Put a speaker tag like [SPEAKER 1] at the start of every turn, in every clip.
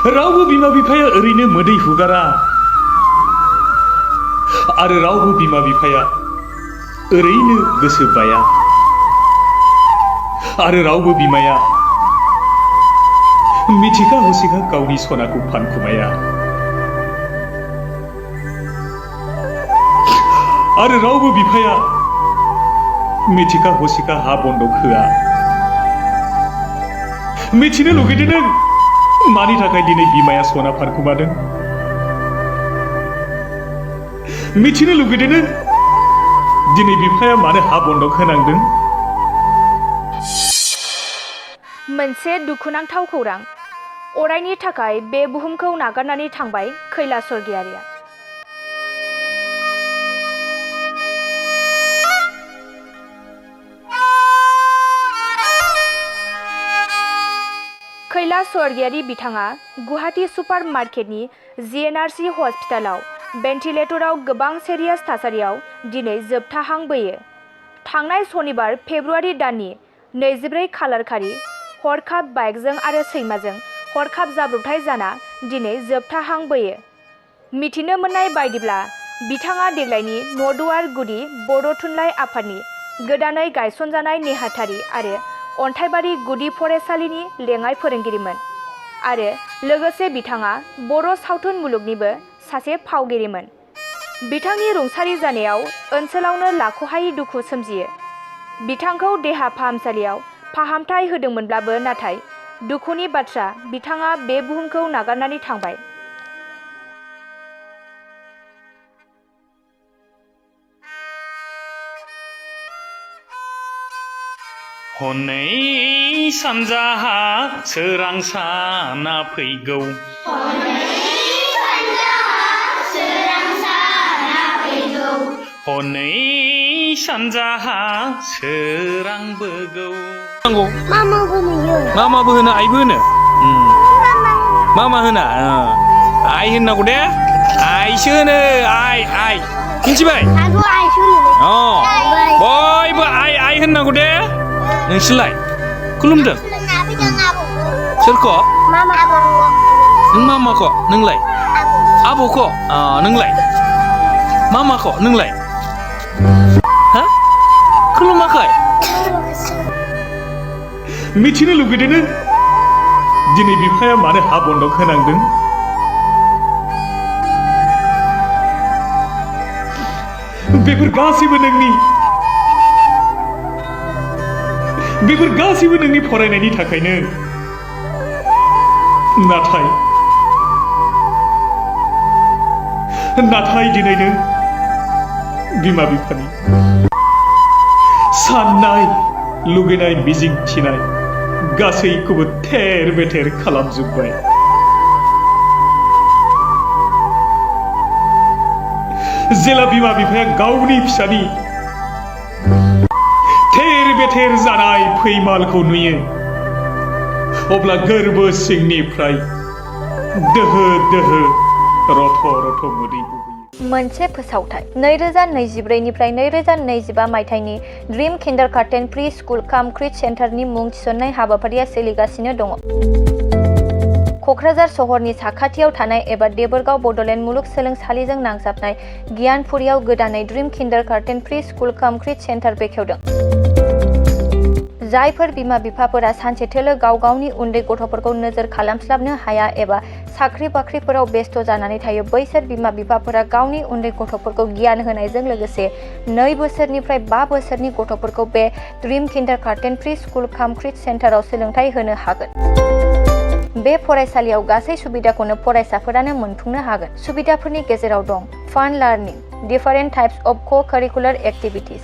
[SPEAKER 1] रावबो बिमा बिफाया ओरैनो मोदै हुगारा आरो रावबो बिमा बिफाया ओरैनो गोसो बाया आरो रावबो बिमाया मिथिखा हसिखा गावनि सनाखौ फानखुमाया आरो रावबो बिफाया मिथिखा हसिखा हा बन्दक होआ। मिथिनो लुगैदों नों मानि थाखाय दिनै बिमाया सना फानखुमादों? मिथिनो लुगैदों नों दिनै बिफाया मानो हा बन्दक होनांदों?
[SPEAKER 2] मोनसे दुखुनांथाव खौरां, अरायनि थाखाय बे बुहुमखौ नागारनानै थांबाय कैलाश स्वर्गियारिया। कैलाश स्वर्गियारि बिथाङा गुवाहाटी सुपार मार्केटनि GNRC हस्पिटालाव भेन्टिलेटराव गोबां सिरियास थासारियाव दिनै जोबथा हां बोयो। थांनाय सनिबार फेब्रुवारि दाननि 24 खालारखालि हरखाब बाइकजों आरो सैमाजों हरखाब जाब्रबथाय जाना दिनै जोबथा हां बोयो। मिथिनो मोननाय बायदिब्ला बिथाङा देग्लायनि नर्दुवार गुदि बर' थुनलाइ आफादनि गोदानै गायसनजानाय नेहाथारि आरो अन्थाइबारि गुदि फरायसालिनि लेङाइ फोरोंगिरिमोन आरो लोगोसे बिथाङा बर' सावथुन मुलुगनिबो सासे फावगिरिमोन। बिथांनि रुंसारि जानायाव ओनसोलावनो लाख'हायै दुखु सोमजियो। बिथांखौ देहा फाहामसालियाव फाहामथाय होदोंमोनब्लाबो नाथाय दुखुनि बाथ्रा बिथाङा बे बुहुमखौ नागारनानै थांबाय।
[SPEAKER 1] हनै सानजाहा सोरां साना फैगौ हनै सानजाहा सोरांबोगौ। मामाबो होनो आइबो होनो मामा होना आइ होननांगौ दे आइसो होनो आइ आइ मिथिबाय? बयबो आइ आइ होननांगौ दे। नोंसोरलाय खुलुमदों सोरखौ? नों मामाखौ नोंलाय आब'खौ नोंलाय मामाखौ नोंलाय हा खुलुमाखै? मिथिनो लुगैदों नों दिनै बिफाया मानो हा बन्दक होनांदों? बेफोर गासैबो नोंनि फरायनायनि थाखायनो। नाथाय दिनै नों बिमा बिफानि साननाय लुगैनाय मिजिं थिनाय गासैखौबो थेर बेथेर खालामजोब्बाय। जेला बिमा बिफाया गावनि फिसानि थेर बेथेर जानाय फैमालखौ नुयो अब्ला गोरबो सिंनिफ्राय दोहो दोहो रथ' रथ' मोदै गबोयो।
[SPEAKER 2] मोनसे फोसावथाय 2024 निफ्राय 2025 मायथाइनि ड्रीम किन्डारगार्टेन प्रि स्कुल काम क्रिच सेन्टारनि मुं थिसननाय हाबाफारिया सोलिगासिनो दङ। क'क्राझार सहरनि साखाथियाव थानाय एबा देबोरगाव बड'लेण्ड मुलुगसोलोंसालिजों नांजाबनाय गियानपुरियाव गोदानै ड्रीम किन्डारगार्टेन प्रि स्कुल काम क्रिच सेन्टार बेखेवदों। जायफोर बिमा बिफाफोरा सानसेथोलो गाव गावनि उन्दै गथ'फोरखौ नोजोर खालामस्लाबनो हाया एबा साख्रि बाख्रिफोराव बेस्थ' जानानै थायो बैसोर बिमा बिफाफोरा गावनि उन्दै गथ'फोरखौ गियान होनायजों लोगोसे 2 बोसोरनिफ्राय 5 बोसोरनि गथ'फोरखौ बे ड्रीम किन्डारगार्टेन प्रि स्कुल काम क्रिच सेन्टाराव सोलोंथाइ होनो हागोन। बे फरायसालियाव गासै सुबिदाखौनो फरायसाफोरानो मोनफुंनो हागोन। सुबिदाफोरनि गेजेराव दं fun learning, different types of co-curricular activities,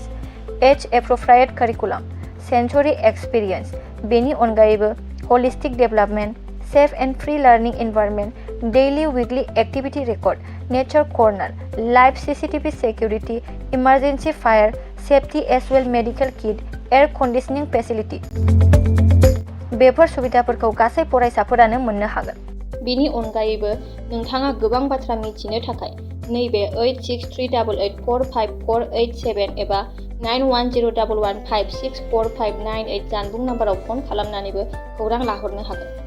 [SPEAKER 2] age appropriate curriculum, sensory experience, बेनि अनगायैबो holistic development, safe and free learning environment, daily weekly activity record, nature corner, life CCTV security, emergency fire safety as well medical kit, air conditioning facility. बेफोर सुबिदाफोरखौ गासै फरायसाफोरानो मोननो हागोन।
[SPEAKER 3] बेनि अनगायैबो नोंथाङा गोबां बाथ्रा मिथिनो थाखाय नैबे 8638454887 एबा 9101156459 जानबुं नाम्बाराव फन खालामनानैबो खौरां लाहरनो हागोन।